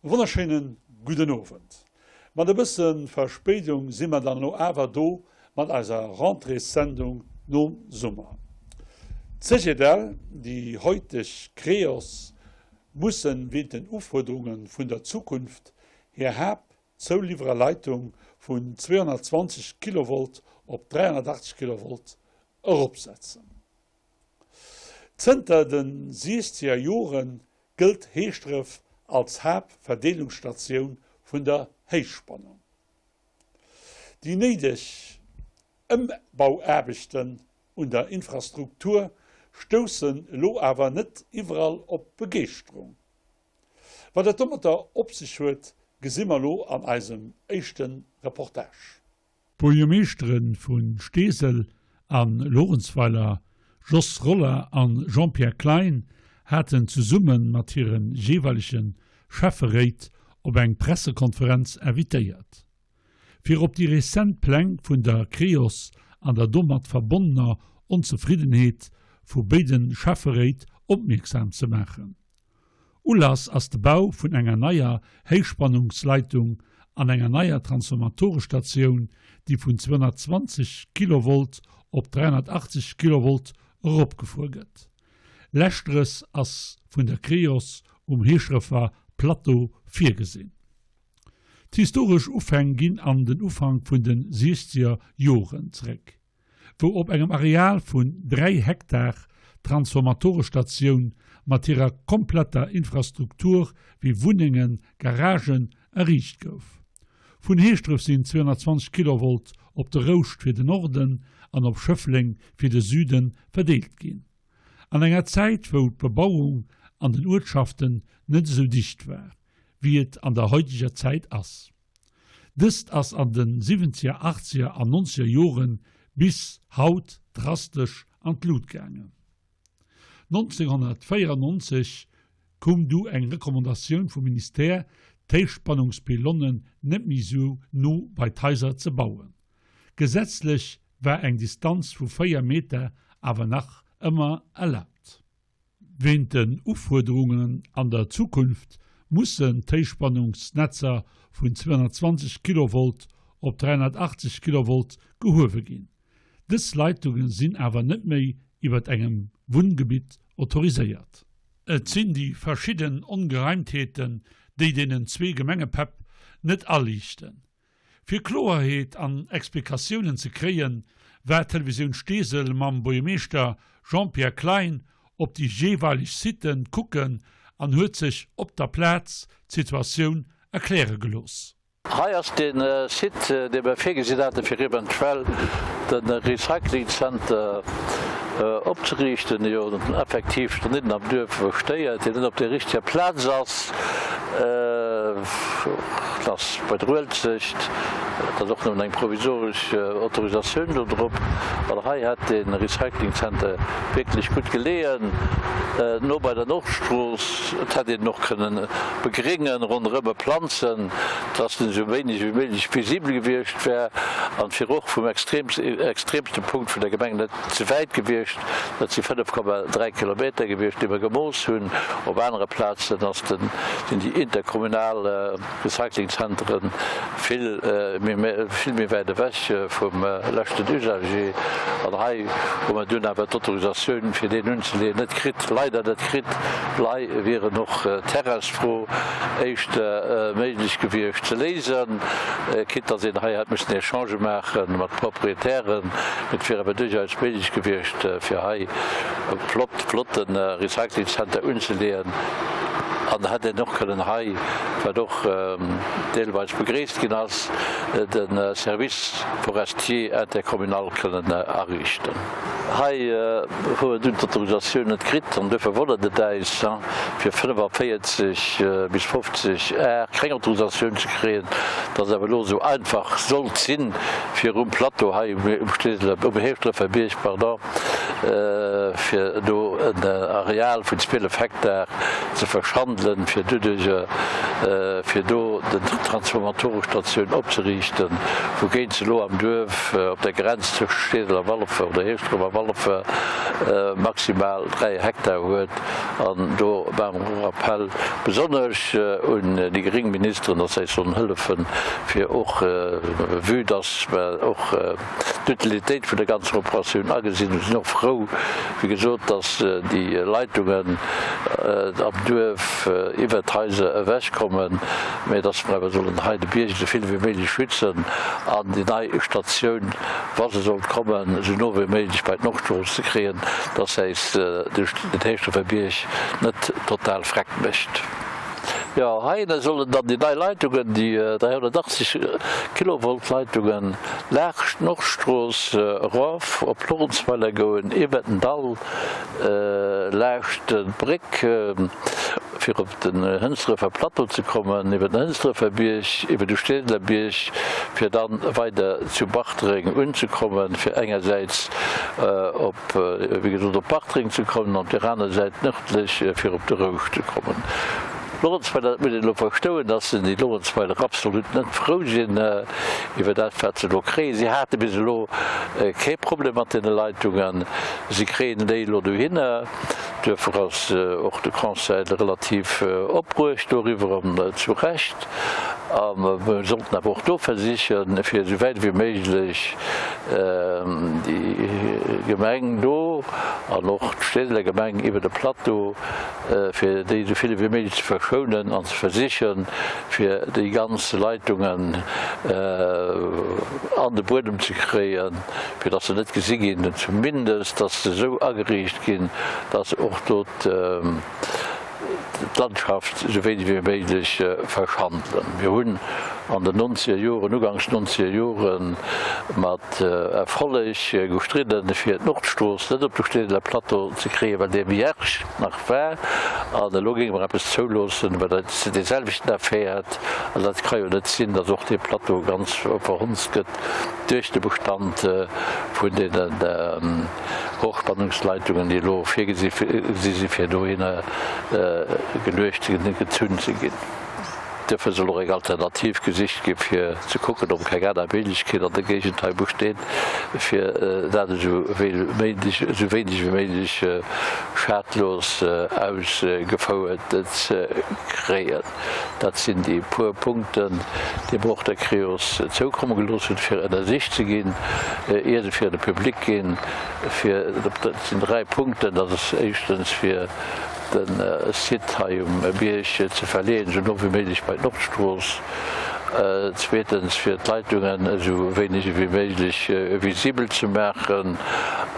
E wonnerschéinen gudden Owend. Mat e bësse Verspéidung si mer dann elo awer do mat eiser Rentréessendung nom Summer. D'CGDL, déi heuteg Creos, mussen wéint den Ufuerderunge vun der Zukunft hir Haaptzouliwwererleitung vun 220 Kilovolt op 380 Kilovolt eropsetzen. Zënter de siechzeger Jore gëllt Heeschdref als Haaptverdeelungsstatioun vun der Héichspannung. Déi néideg Ëmbauaarbechten un der Infrastruktur stoussen elo awer net iwwerall op Begeeschterung. Wat et domatter op sech huet, gesi mer elo an eisem éischte Reportage. D'Buergermeeschtere vu Steesel a Luerenzweiler, Jos Roller a Jean-Pierre Klein, haten zesumme mat hire jeeweilege Schäfferéit op eng Pressekonferenz invitéiert, fir op déi rezent Pläng vun der Creos an der domat verbonnener Onzefriddenheet vu béide Schäfferéit opmierksam ze maachen. Ulass ass de Bau vun enger neier Héichspannungsleitung an enger neier Transformatorestatioun, déi vun 220 Kilovolt op 380 Kilovolt eropgefuer gëtt. Leschteres ass vun der Creos um Heeschrëffer Plateau virgesinn. D'historesch Ufäng ginn an den Ufank vun de siechzeger Joren zeréck. wou op engem Areal vun 3 Hektar d'Transformatorestatioun mat hirer kompletter Infrastruktur wéi Wunnengen, Garagen erriicht gouf. Vun Heeschdref sinn 220 Kilovolt op de Rouscht fir den Norden an op Schëffleng fir de Süde verdeelt ginn. An enger Zäit wou d'Bebauung an den Uertschaften net esou dicht war, wéi et an der heuteger Zäit ass. Dëst ass an de siwwenzeger, achtzeger an nonzeger Jore bis haut drastesch an d'Lut gaangen. 1994 koum du eng Recommandatioun vum Ministère, d'Héichspannungspylonnen net méi sou no bei d'Haiser ze bauen. Gesetzlech war eng Distanz vu 4 Meter awer nach ëmmer erlaabt. Wéint den Ufuerderungen an der Zukunft mussen d'Héichspannungsnetzer vun 220 Kilovolt op 380 Kilovolt gehuewe ginn. Dës Leitunge sinn awer net méi iwwert engem Wunngebitt autoriséiert. Et sinn déi verschidden Ongereimtheeten, déi deenen zwee Gemengepäpp net aliichten. Fir Kloerheet an Explikatiounen ze kréien, war Televisioun Steesel mam Buergermeeschter Jean-Pierre Klein op déi jeeweileg Siten kucken an huet sech op der Plaz d'Situatioun erkläre gelooss. Hei ass de Site, dee mer virgesinn hate fir eventuell de Recycling Center opzeriichten, dee jo effektiv doniddnen am Duerf stéiert, deen net op der richteger Plaz ass. Et ass bei der Uelzecht, et ass och nëmmen eng provisoresch Autorisatioun do drop. Well hei hätt de Recyclingzenter wierklech gutt geleeën, no bei der Nordstrooss. Et hätt een en och kënnen begréngen, ronderëm e planzen, dass en esou wéineg wéi méiglech visibel gewiescht wär an et wier och vum extremste Punkt vun der Gemeng net ze wäit gewiescht. Dat si 5,3 Kilometer gewiescht, déi mer gemooss hunn. Op anere Plazen ass den, sinn déi interkommunal Recyclingzentren vill méi, vill méi wäit ewech vum leschten Usager. An hei hu mer dunn awer d'Autorisatioun, fir deen unzeleeën, net kritt, leider net kritt. Lei wieren och d'Terrainsfro éischter méiglech gewiescht ze léisen, quitte dass een hei hätt missen Echangë maache mat Proprietären. Et wier awer duerchaus méiglech gewiescht, fir hei e flott, flotte Recyclingcenter unzeleeën. An da hätt een och kënnen hei, wat och deelweis begréisst ginn ass, de Service forestier intercommunal kënnen ariichten. Hei hu mer dunn d'Autorisatioun net kritt an duerfir wonnert et äis, fir 45 bis 50 Ar keng Autorisatioun ze kréien, dass et awer elo esou einfach sollt sinn, fir um Plateau hei um Steeseler, um Heeschdrëffer Bierg, pardon, fir do en Areal vun 12 Hektar ze verschandelen, fir doduerjer, fir do den Transformatorestatioun opzeriichten, wougéint se elo am Duerf op der Grenz tëscht Steesel a Walfer oder Heeschdref a Walfer. Walfer maximal 3 Hektar huet. An do maache mer och Appell besonnesch un déi gréng Ministeren, datt se eis sollen hëllefen, fir och, vue datt mer och d'Utilitéit vun der ganzer Operatioun agesinn. Mir sinn och frou, wéi gesot, datt déi Leitungen am Duerf iwwert d'Haiser ewechkommen, mä datt mer awer sollen hei de Bierg esou vill wéi méiglech schützen an déi nei Statioun, wa se sollt kommen, esou no wéi méiglech bei d'Nordstrooss ze kréien, datt äis den Heeschdrefer Bierg net total freck mécht. Jo, heihinne sollen dann déi nei Leitungen, déi 380 Kilovolt Leitungen, laanscht d'Nordstrooss erof op Lorentzweiler goen, iwwer den Dall laanscht d'Bréck, fir op den Hënsdrëfer Plateau ze kommen, iwwer den Hënsdrëfer Bierg, iwwer de Steeseler Bierg, fir dann weider zu Bartreng unzekommen, fir engersäits op wéi gesot, op Bartreng ze kommen an op där aner Säit nërdlech fir op de Rouscht ze kommen. Lorentzweiler, dat muss een elo verstoen, dass déi Lorentzweiler absolut net frou sinn iwwer dat, wat se elo kréien. Si hate bis elo kee Problem mat deene Leitungen. Si kréien déi elo dohinner. Duerfir ass och de Conseil relativ opbruecht doriwwer, an zu Recht. A mir sollten awer och do versichen, fir esou wäit ewéi méiglech déi Gemeng do an och d'Steeseler Gemeng iwwer de Plateau, fir déi esou vill ewéi méiglech ze verschounen an ze versichen, fir déi ganz Leitungen an de Buedem ze kréien, fir datt se net gesi ginn, zumindest datt se esou ageriicht ginn, datt och do d'Landschaft esou wéineg wéi méiglech verschandelen. Mir hunn an den nonzeger Joren, uganks nonzeger Joren, mat Erfolleg gestridden, fir d'Nordstrooss net op de Steeseler Plateau ze kréien, well dee vierge nach war. An elo géinge mer eppes zouloossen, wat eis dee selwechten Effet hätt. An dat ka jo net sinn, datt och dee Plateau ganz verhunzt gëtt duerch de Bestand vun deenen Hochspannungsleitungen, déi elo virgesi si fir dohinner geluecht ze ginn, gezunn ze ginn. Duerfir soll och eng Alternativ gesicht gi fir ze kucken, ob keng aner Méiglechkeet an der Géigend hei besteet, fir dat esou wéineg wéi méiglech schadlos ausgefouert ze kréien. Dat sinn déi puer Punkten, déi mer och der Creos zoukomme gelooss hunn, fir ënnersicht ze ginn, ier se fir de Public ginn. Fir, dat sinn 3 Punkten, dat ass éischtens fir de Site hei um Bierg ze verleeën, esou no wéi méiglech bei d'Nordstrooss, zweetens fir d'Leitungen esou wéineg ewéi méiglech visibel ze maachen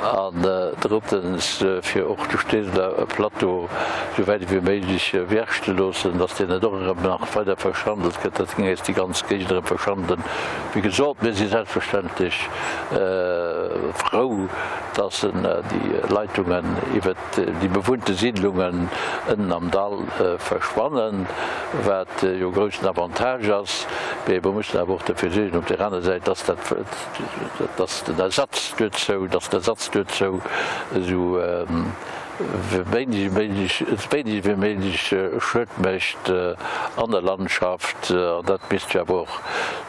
an drëttens fir och de Steeseler Plateau esou wäit ewéi méiglech vierge ze loossen, dass deen net och erëm nach weider verschandelt gëtt. Dat géing eis déi ganz Géigend erëm verschandelen. Wéi gesot, mir si selbstverständlech frou, dass déi Leitungen iwwert déi bewunnte Siidlungen ënnen am Dall verschwannen, wat jo e groussen Avantage ass. Mee mer mussen awer och derfir suergen op där aner Säit, dass dat, dass den Ersatz duerzou, dass den Ersatz duerzou esou wéineg wéi méiglech, wéi méiglech Schued mécht an der Landschaft. An dat misst jo awer och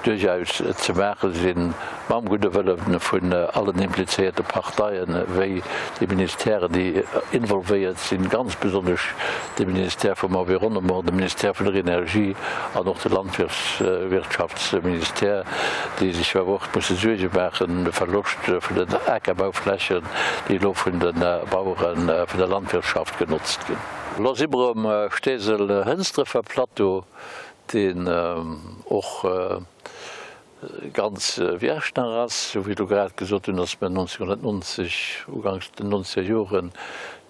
duerchaus ze maache sinn, mam gudde Wëlle vun allen implizéierte Parteien, wéi de Ministèren, déi involvéiert sinn, ganz besonnesch de Ministère vum Environnement, de Ministère vun der Energie an och de Landwirtschaftsministère, déi sech awer och musse Suerge maachen, de Verloscht vun den Akerbauflächen, déi elo vun de Baueren, vun der Landwirtschaft genotzt ginn. Elo si mer um Steesel-Hënsdrefer Plateau, deen och ganz vierge nach ass, esou wéi ech elo grad gesot hunn, datt mer 1990, uganks den nonzeger Joren,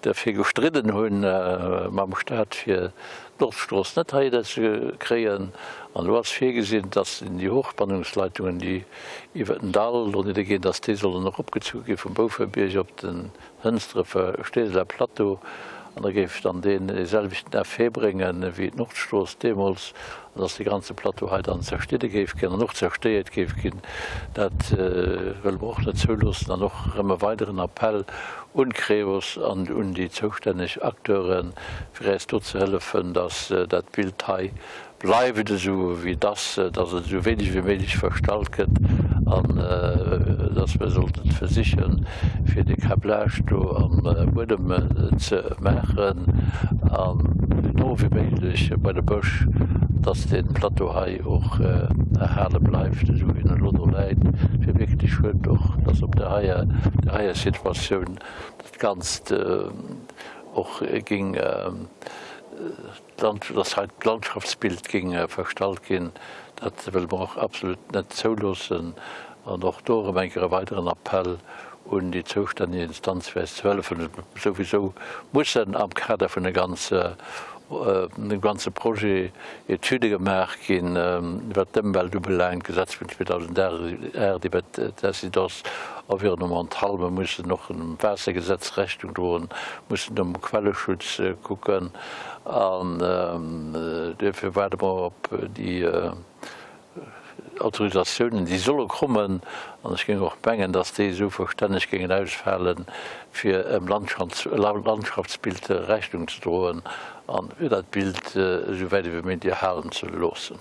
derfir gestridden hunn mam Stat, fir d'Nordstrooss net heihinner ze kréien. An elo ass virgesinn, datt déi Hochspannungsleitungen, déi iwwer den Dall doniwwer ginn, datt déi sollen eropgezu gi vum Bouferbierg op den Hënsdrefer Steeseler Plateau an da géif dann deen dee selwechten Effet bréngen wéi d'Nordstrooss deemools, an datt dee ganze Plateau hei dann zerschnidde géif ginn an och zerstéiert géif ginn. Dat wëlle mer och net zouloossen. An och erëm e weideren Appell un d'Creos an un déi zoustänneg Acteuren, fir äis do ze hëllefen, datt dat Bild hei Bleift et esou wéi et ass, dass et esou wéineg wéi méiglech verstallt gëtt. An dass mer sollten versichen, fir de Câblage do am Buedem ze maachen an esou no wéi méiglech bei de Bësch, dass dee Plateau hei och erhale bleift, esou wéi en elo do läit, fir wierklech schued och, dass op der heier, der heier Situatioun dat Ganzt och géing. Dass hei d'Landschaftsbild géing verstallt ginn, dat wëlle mer och absolut net zouloossen. An och do erëm eng Kéier e weideren Appell un déi zoustänneg Instanz, fir eis ze hëllefen. Souwisou mussen am Kader vun dem ganze Projet Etüde gemaach ginn, wat d'Ëmwelt ubelaangt, d'Gesetz vun 2008 iwwert d'Incidence environnementale. Mer mussen och dem Waassergesetz Rechnung droen, mussen dem Quelleschutz kucken. An duerfir waarde mer op déi Autorisatiounen, déi solle kommen. An ech géing och mengen, dass déi esou verstänneg géingen ausfalen, fir em Landschaftsbild Rechnung ze droen a fir dat Bild esou wäit ewéi méiglech erhalen ze loossen.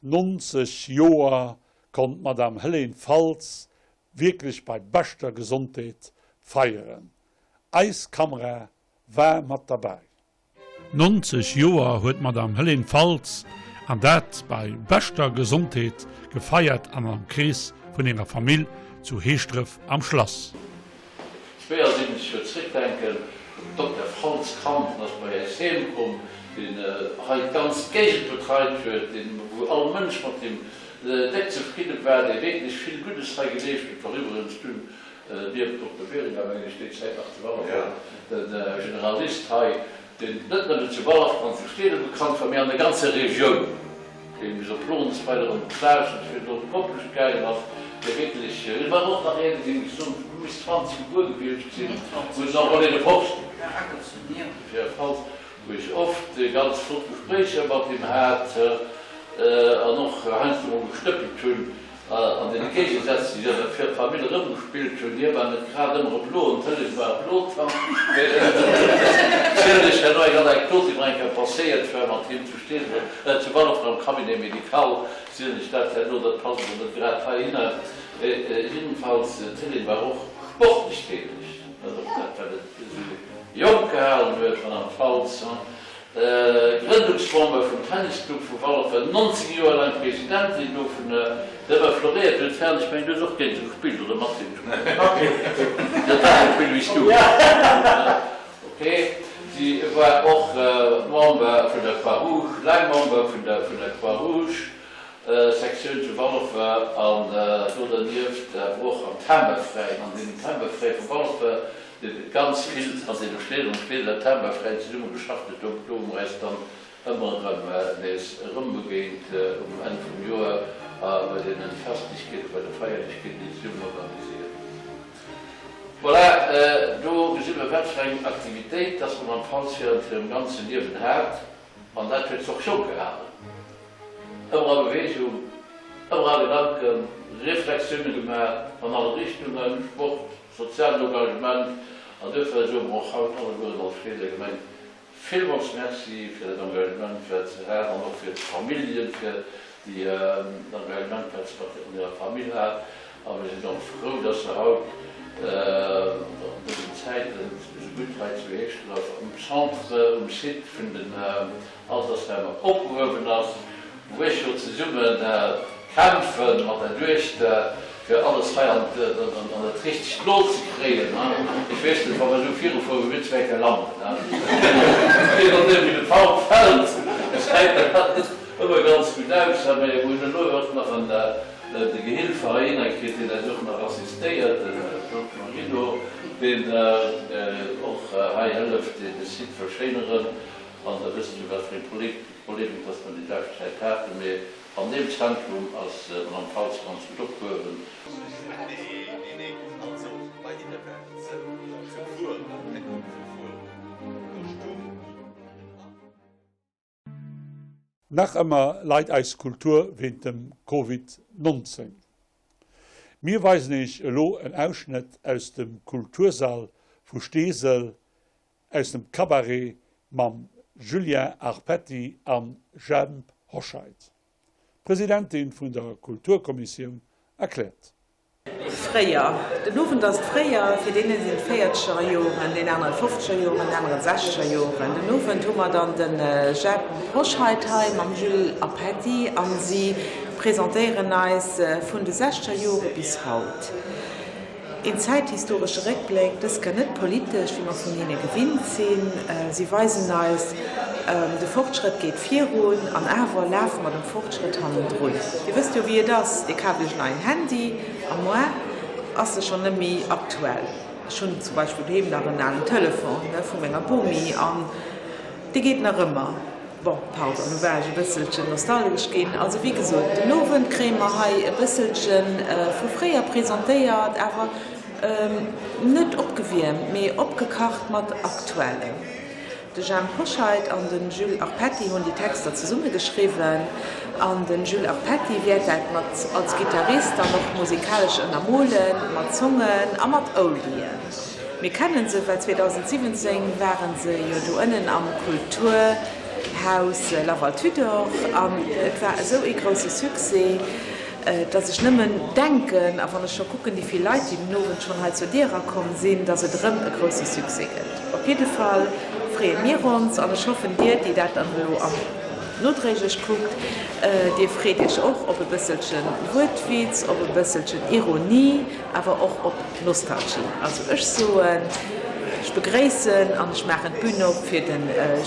90 Joer konnt d'Madame Helene Faltz wierklech bei beschter Gesondheet feieren. Eis Kamera war mat derbäi. 90 Joer huet d'Madame Helene Faltz, an dat bei beschter Gesondheet, gefeiert an am Krees vun hirer Famill zu Heeschdref am Schlass. 72 Joer zréckdenken, den Dokter Franz Krampen ass bei äis heem komm, deen hei d'ganz Géigend betreit huet, deen, wou all Mënsch mat him déck zefridde war, dee wierklech vill Guddes hei geleescht huet, war iwwregens dunn nieft Dokter Beringer, mengen ech, déi Zäit nach zu Wallerfann de Generalist hei, deen net nëmmen zu Wallerfann an zu Steesel bekannt war, mee an der ganzer Regioun, dee bis op Lorentzweiler an d'Plage fir do op d'Kopplecht gaangen ass, dee wierklech, hie war och nach een, deen ech soen, muss 20 gebuer gewiescht sinn, wou den Enrôlé de Force fir Falls, wou ech oft ganz flott Gespréicher mat him hat an och heiansdo mol gestëppelt hunn. An deene Géigesätz, déi sech fir d'Famill erëmgespillt hunn, hie war net grad ëmmer e bloen Tëllech, war e Blotang, mee zielen ech herno eng Anekdot, déi mer eng Kéier passéiert war mat him zu Steesel, zu Wallerfann am Cabinet médical, zielen ech dat herno, dat passt elo net grad heihinner. Jiddenfalls, d'Hélène war och sportlech täteg, dat och dat, wat et esou jonk gehalen huet, Madame Faltz. Grëndungsmember vum Tennisclub vu Walfer, 19 Joer laang Presidentin dovun, déi ëmmer floréiert huet, Fern, ech mengen du hues och géint se gespillt oder mat hinne gespillt? Si hat besser gespillt wéi s du. Ok. Si war och Member vun der Croix Rouge, laang Member vun der vun der Croix Rouge Sektioun zu Walfer an do dernieft awer och am Timberveräin, an deem Timberveräin vu Walfer, dee ganz vill an deene Städ, um Steeseler Timberveräin zesumme geschafft huet, do do hu mer eis dann ëmmer erëm nees erëmbegéint um Enn vum Joer a bei deene Festlechkeeten, bei de Feierlechkeeten, déi zesummen organiséiert gi sinn. Voilà, do gesi mer, wat fir eng Aktivitéit dass d'Madame Faltz während hirem ganze Liewen hat. An dat huet s'och jonk gehalen. Ëmmer a Beweegung, ëmmer a Gedanken, Reflexioune gemaach an alle Richtungen, Sport, sozialen Engagement. An duerfir soe mer och haut allegueren als Steeseler Gemeng villmools Merci fir dat Engagement, wat se hat, an och fir d'Familljen, fir déi Engagement, wat se mat hirer Famill hat. A mir sinn och frou, dass se haut an dësen Zäiten esou gutt hei zu Heeschdref um Centre, um Site vun den Altersheimer opgehuewen ass, wou ech jo zesumme kämpfe mat der Duechter, fir alles hei an dat richtegt Lot ze kréien. Ech weess net, wa mer esou virufueren, wou mir zwee enke landen. Je nodeem wéi de Paul fält, gesäit dat net ëmmer ganz gutt aus. Mä mir hunn elo och nach en De Gehilfe heihinner kritt, deen eis och nach assistéiert, de Claude Marino, deen och hei hëlleft, de Site verschéineren. An da wësst Dir, wat fir eng Polemik dass mer déi lescht Zäit haten. Mee an deem Zentrum ass d'Madame Faltz ganz gutt opgehuewen. Nach ëmmer leit eis Kultur wéint dem Covid 19. Mir weisen iech elo en Ausschnëtt aus dem Kultursall vu Steesel, aus dem Cabaret mam Julien Arpetti an Jemp Hoscheit. Presidentin vun der Kulturkommissioun, erkläert. Fréier. Den Owend ass et fréier, fir deen een sinn et véierzeger Joren, deen aneren fofzeger Joren, deen aneren sechzeger Joren. Den Owend hu mer dann de Jhemp Hoscheit hei mam Jules Apetti a si presentéieren eis vun de sechzeger Jore bis haut. Een zäithistoresche Réckbléck, dës Kéier net politesch, wéi mer vun hinne gewinnt sinn. Si weisen eis, de Fortschrëtt geet virun an awer lafe mer dem Fortschrëtt hannendrun. Dir wësst jo, wéi et ass, Dir kaaft Iech en neien Handy a moar ass e schonn net méi aktuell. Ech hunn zum Beispill doheem nach en alen Telefon vu menger Bomi an dee geet nach ëmmer. Bon, pardon, lo war ech e bësselchen nostalgesch ginn. Also wéi gesot, den Owend kréie mer hei e bësselche vu fréier presentéiert, awer net opgewiermt, mee opgekacht mat Aktuellem. De Jhemp Hoscheit an de Jules Arpetti hunn déi Texter zesumme geschriwwen an de Jules Arpetti wäert dat mat als Gittarist dann och musikalesch ënnermolen, mat Songen a mat Oldien. Mir kennen se, well 2017 waren se jo do ënnen am Kulturhaus Laval-Tudor an et war esou ee grousse Succès, dass ech nëmmen denken, a wann ech scho kucken, déi vill Leit, déi den Owend schonn hei zur Dier erakomm sinn, dass et erëm e grousse Succès gëtt. Op jidde Fall freeë mir ons an ech hoffen, dir, déi dat dann elo am nodréiglech kuckt, dir freet iech och op e bësselche Wuertwitz, op e bësselchen Ironie, awer och op Nostalgie. Also ech soen, ech begréissen an ech maachen d'Bün op fir de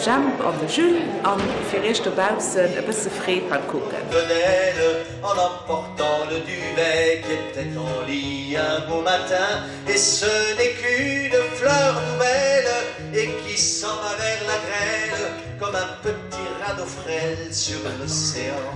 Jemp an de Jules an fir iech dobaussen e bësse Freed beim Kucken. En emportant le duvet qui était en lit un beau matin Et ce n'est qu'une fleur nouvelle et qui s'en va vers la grêle Comme un petit radeau frêle sur l'océan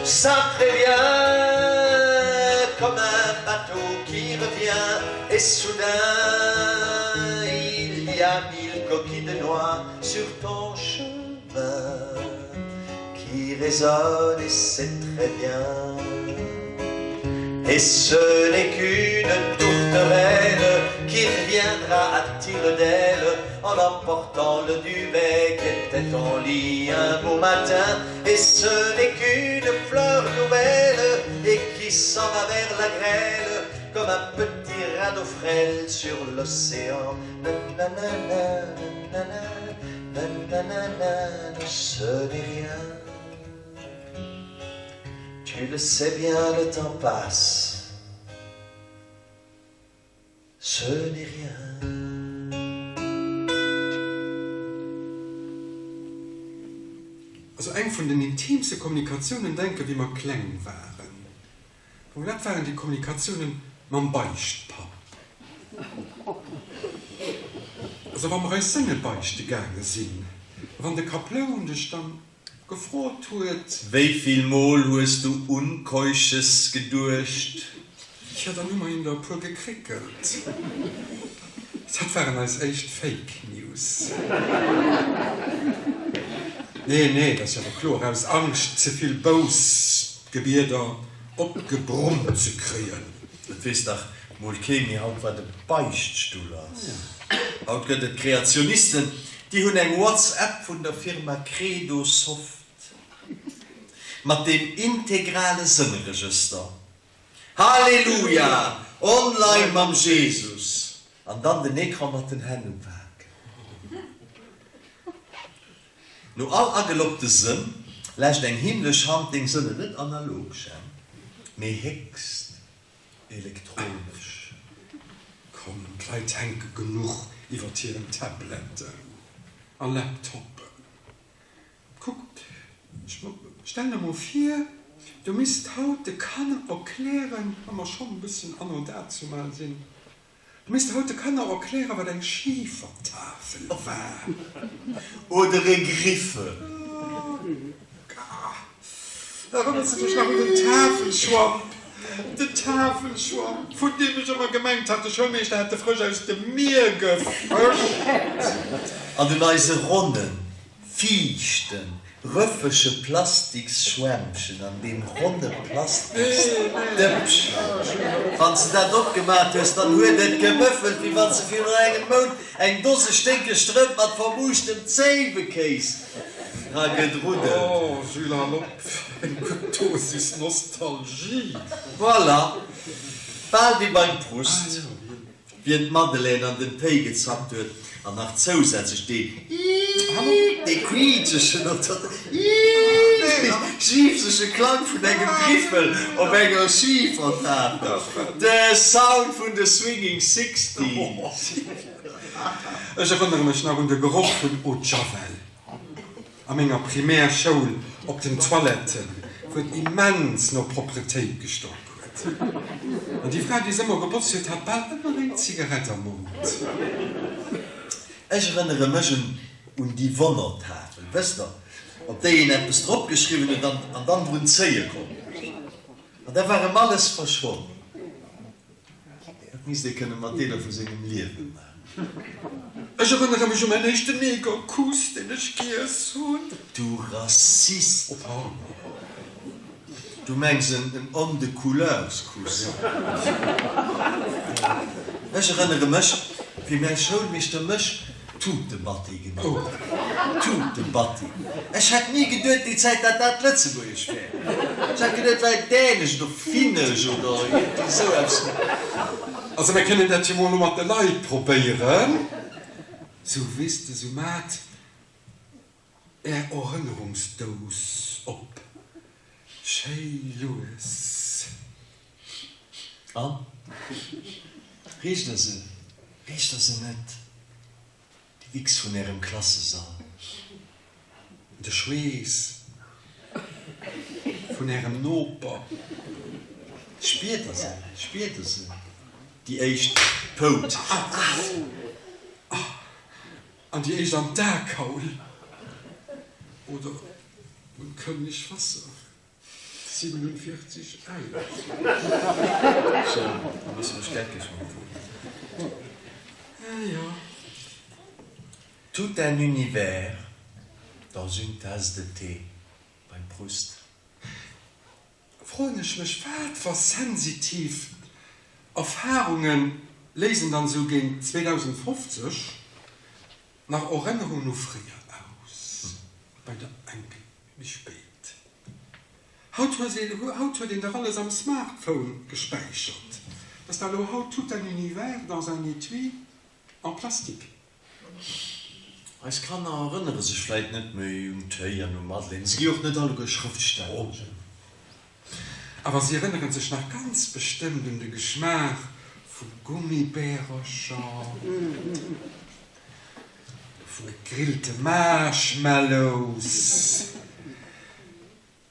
Ça prévient comme un bateau qui revient et soudain il y a mille coquilles de noix sur ton chemin qui résonne et c'est très bien et ce n'est qu'une tourterelle qui reviendra à tire d'aile en emportant le duvet qui était en lit un beau matin et ce n'est qu'une fleur nouvelle et qui s'en va vers la grêle comme un petit radeau frêle sur l'océan nananana ce n'est rien tu le sais bien le temps passe ce n'est rien. Also eng vun den intiimste Kommunikatiounen, denke wéi mer kleng waren, Bon, dat waren déi Kommunikatiounen mam Beichtpapp. Also wa mer eis Sënne beichte gaange sinn, wann de Kaploun dech dann gefrot huet. Wéi vill Mol hues du un Keusches geduecht? Tja, dann hu mer him der e puer gekréckelt. Dat waren eis éischt Fake News. Nee, nee, dat ass jo awer kloer, aus Angscht ze vill Bouss-Gebieder opgebrummt ze kréien. Et weess dach mol kee méi haut wat e Beichtstull ass. Haut gëtt et Kreationisten, déi hunn eng What's-App vun der Firma Credo Soft mat dem integrale Sënneregëster. Halleluja! Online mam Jesus! An dann den Ecran mat den Hänn upaken. No all ageloggte Sënn läscht eng himmlesch Hand deng Sënne net analog, Jemp, mee héchst elektronesch. Komm, d'Leit hänke genuch iwwert hiren Tabletten a Laptoppen. Kuck, stell der mol vir, du misst haut de Kanner erklären, wa mer schonn e bëssen anno dazumal sinn, du misst haut de Kanner erklären, wat eng Schifertafel war. Oder e Griffel. Gah, erënners de dech nach un den Tafelschwamp? Den Tafelschwamp, vun deem ech ëmmer gemengt hat, de Schoulmeeschter hätt e frësch aus dem Mier gefëscht. An un eise ronnen. Fiichten, rëffege Plastiksschwämmchen an deem ronne Plastiksdëppchen. Wann s de dat opgemat hues, dann huet et gemëffelt, wéi wann s de virun engem Mount eng Dose sténkeg Strëmp mat vermuuschtem Zéiwekéis dra gedruddelt. Oh, Jules, hal op, eng gutt Dosis Nostalgie! Voilà, bal wéi beim Proust. Wien d'Madeleine an den Téi gezappt huet an nach zousätzlech dee Iiiit, dee quiitschegen oder Iiiit jiipsege Klang vun engem Griffel op enger Schifertafel, de Sound vun de Swinging Sixteens. Ech erënnere mech nach un de Geroch vun Eau de Javel. A menger Primärschoul op den Toiletten, wou et immens no Propretéit gestonk huet. An déi Fra, déi se ëmmer gebotzt huet, hat bal ëmmer eng Zigarett am Mond. Ech erënnere mech un déi Wonnertafel, wësst Der, op déi een eppes drop geschriwwen huet an dann drun zéie konnt. An da war erëm alles verschwonn. Dat misst ee kënne mat Deeler vu sengem Liewe maachen. Ech erënnere mech u mäin éischten Negerkuss, deen ech giess hunn. Du Rassist! Oh pardon. Du mengs en Homme de couleurs-Kuss. Ech erënnere mech, wéi mäi Schoulmeeschter mech Tutebatti genannt huet. Tutebatti. Ech hätt ni geduet déi Zäit, dat dat Lëtzebuergesch wär. Ech hätt geduet, et wär Dänesch oder Finnesch oder iergendwéi esou eppes. Also mir kënnen dat jo mol elo mat de Leit probéieren. Sou, weess de, sou mat Är Erënnerungsdous op, schéi lues. An? Riicht der se? Riicht der se net? Déi Wichs vun ärem Klassesall. De Schweess vun ärem Noper. Spiert der se? Spiert der se? Déi éischt Pout. An déi éischt an d'Akaul. Oder un d'Könnigwasser. 47 11. So, da muss mech geckeg maachen. Eh jo. Tout un univers dans une tasse de thé beim Proust. Froen ech mech, wat wa sensitiv Erfahrunge léisen dann esou géint 2050 nach Erënnerungen u fréier aus? Bei der Enkel méi spéit. Haut huet een dach alles am Smartphone gespäichert. Ass da elo haut tout un univers dans un étui en plastique? Eis Kanner erënnere sech vläit net méi un Téi an u Madeleine. Se gi och net alleguer Schrëftsteller. Awer si erënnere sech nach ganz bestëmmt un de Geschmaach vu Gummibärercher, vu gegrillte Marshmallows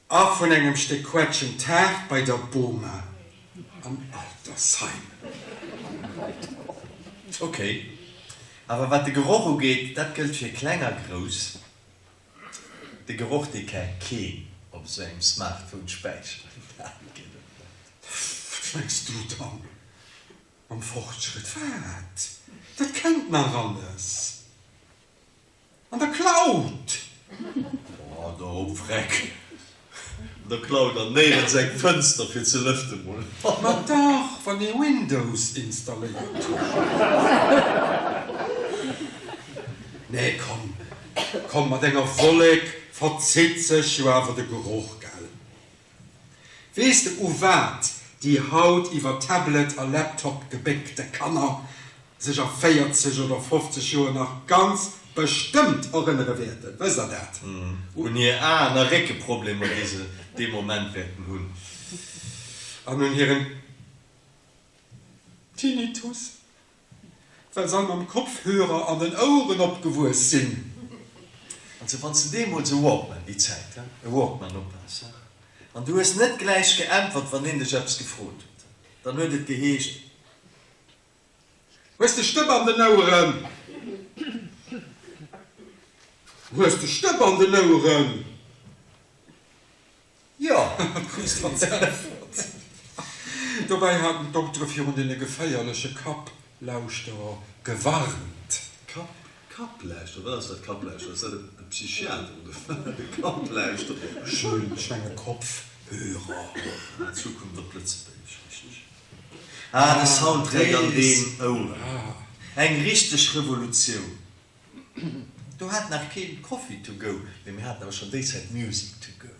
a vun engem Stéck Quetschentaart bei der Boma am Altersheim. Ok, awer wat de Geroch ugeet, dat gëllt fir kleng a grouss. De Geroch dee ka keen op esou engem Smartphone späicheren, dat gëtt et net. Wat mengs du dann mam Fortschrëtt? Wat? Dat kennt nach alles. An der Cloud! Oh, der op Vreck! An der Cloud an néierens eng Fënster fir ze lëfte mol. Ma dach, wann ee Windows installéiert huet. Nee, komm, komm, mat enger Wollek verzitt sech jo awer de Geroch, gell? Weess de u wat déi haut iwwer Tablet a Laptop gebéckte Kanner sech a 40 oder 50 Joer nach ganz bestëmmt erënnere wäerten? Wësst der dat? Un hir Aen a Réckeproblemer, déi se dee Moment wäerten hunn. An un hiren Tinnitus. Well se all mam Kopfhörer an den Oueren opgewuess sinn. Also wann s de deemools e Walkman, déi Zäit, he, e Walkman ophas, he, an du hues net gläich geäntwert, wann een dech eppes gefrot huet, dann huet et geheescht. Hues de Stëpp an den Oueren? Hues de Stëpp an den Oueren? Jo! Krus als Äntwert. Dobäi haten d'Doktere virun deene geféierleche Kapplauschterer gewarnt. Kapp? Kapplauschterer, wat ass dat Kapplauschterer? Ass dat e Psychiater oder wat? E Kapplauschterer? Ech menge Kopfhörer. Ah, Zukunft op Lëtzebuergesch, richteg. Ah, de Soundtrack an deen Ouer. Eng richteg Revolutioun. Do hat nach keen Coffee to go, mee mir haten awer schonn déi Zäit Music to go.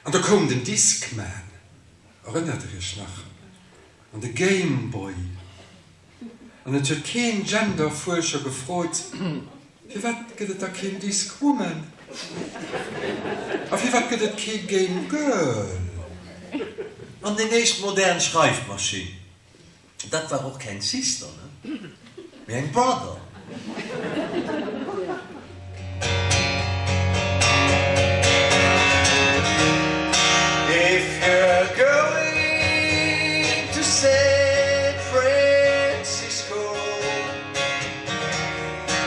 An da koum den Discman, erënnert der iech nach? An de Game Boy. An et huet keen Genderfuerscher gefrot, Firwat gëtt et da keen Discwoman? A firwat gëtt et kee Game Girl? An deng éischt modern Schreifmaschinn, dat war och keng Sister, ne? Mee eng Brother. If you're going to San Francisco,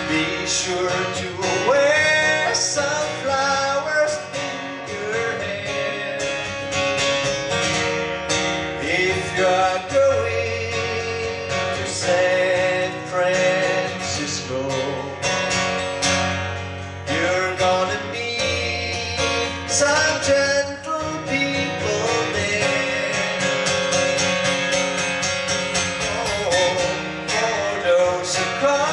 be sure to wear some flowers in your hair. If you're going to San Francisco, you're gonna meet some gentle people there. Oh, for those who come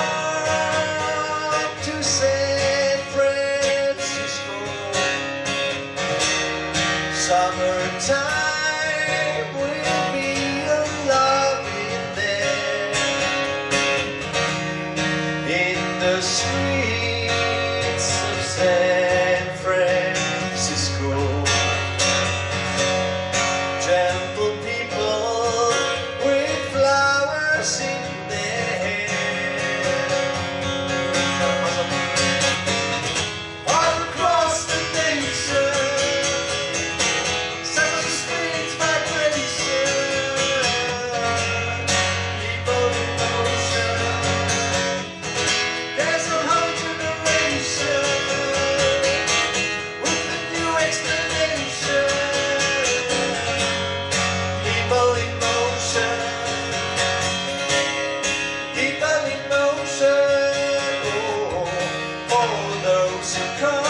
to San Francisco, summertime will be a loving there. In the streets of San Francisco, gentle people with flowers in their hair. All across the nation, such a strange vibration. People in motion. There's a whole generation with a new explanation. People in motion. People in motion. Oh, for those who come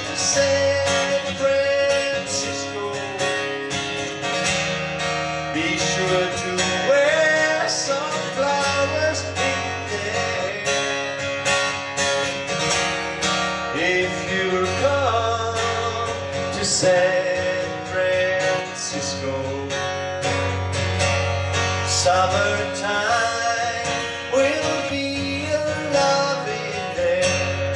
to San Francisco. Be sure to wear some flowers in their hair. If you come to San Francisco, summertime will be a loving there.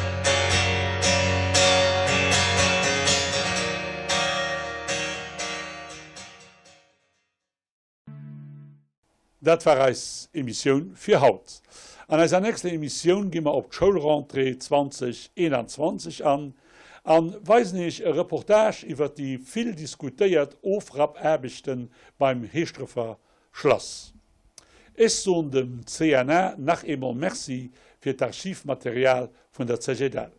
Dat war eis Emissioun fir haut. An eiser nächster Emissioun gi mer op d'Schoulrentrée 2021 an a weisen iech e Reportage iwwer déi vill diskutéiert Ofrappaarbechte beim Heeschdrefer Schlass. Ech soen dem CNA nach eemol Merci fir d'Archivmaterial vun der CGDL.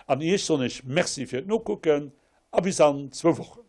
An iech soen ech Merci fir d'Nokucken a bis an zwou Wochen.